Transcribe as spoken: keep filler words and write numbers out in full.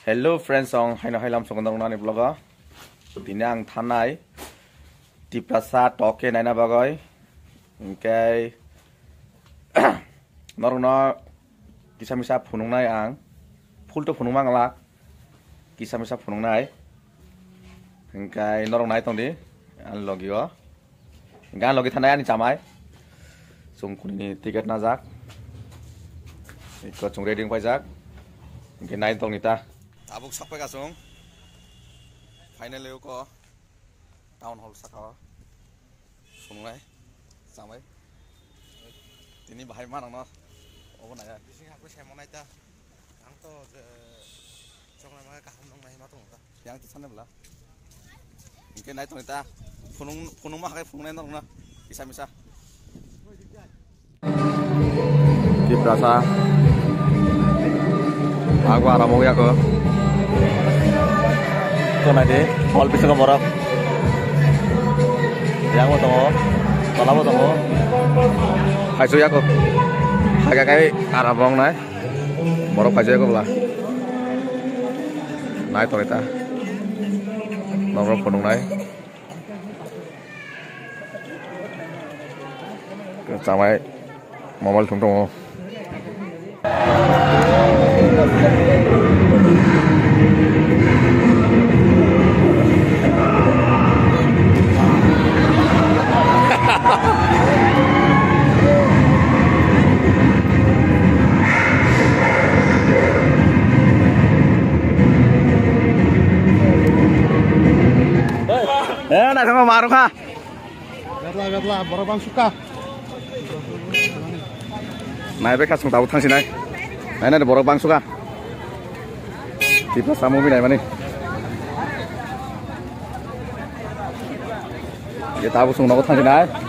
Hello friends, ang haino hailam songo norok nani vlog o. Tini ang thanai Tiprasa toke naina bagoi. Hingke norokno kisa misa phunuknai ang. Full to phunuk mangla. Kisa misa phunuknai. Hingke norok nai tongdi ani logi o. Hingke ani logi thanai ani chamai. Chwng kunini ticket najak. Iko chwng ready wng paijak. Hingke nai tongni ta. Tabuk sakpai ka chwng. Finally uko town hall saka o. Phunuknai chamai. Tini bahai ma nangno obo naya. Bising hakhe se monai ta. Ang to je choknai ma kaham nang nai ma tong ta. Yang to sanne bla. Hingke nai tongni ta. Phunung phunung ma hakhe phunuknai norokno. Kisa misa. Tiprasa. Ako aram ong yako. To nai di, hall bisingo borok. Yang bo tongo, tola bo tongo. Haisu yako. Haga kai aram ong nai. Borok haisu yako bla. Nai tongni ta. Norok phunuknai. Chamai mobile thum tongo. Eh, naithokma marwkha. Betla, betla, borok bang sukha. Nai bai kasung tabuk thangsinai. Nai nai borok bang sukha. Tiprasa movie naimani. Ye tabuk sung nogo thangsinai.